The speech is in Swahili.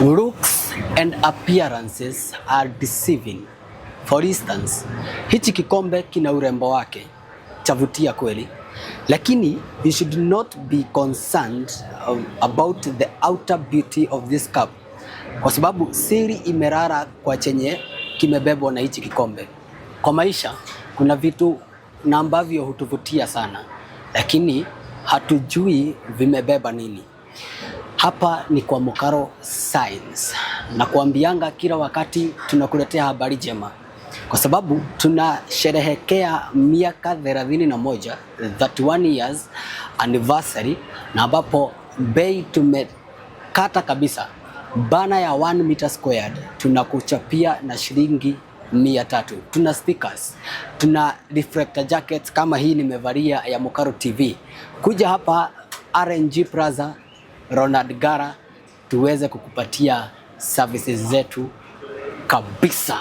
Looks and appearances are deceiving. For instance, hichi kikombe kina urembo wake, chavutia kweli, lakini you should not be concerned about the outer beauty of this cup, kwa sababu siri imelala kwa chenye kimebebwa na hichi kikombe. Kwa maisha kuna vitu na ambavyo hutuvutia sana, lakini hatujui vimebeba nini. Hapa ni kwa Mukaro Science na kuambianga kila wakati tunakuletea habari njema, kwa sababu tunasherehekea miaka 31, 31 years anniversary, na ambapo bei tumekata kabisa. Banner ya 1 meter squared tunakuchapia na shilingi 300. Tuna stickers, tuna reflector jackets kama hii nimevalia ya Mukaro TV. Kuja hapa RNG Plaza Ronald Ngala tuweze kukupatia services zetu kabisa.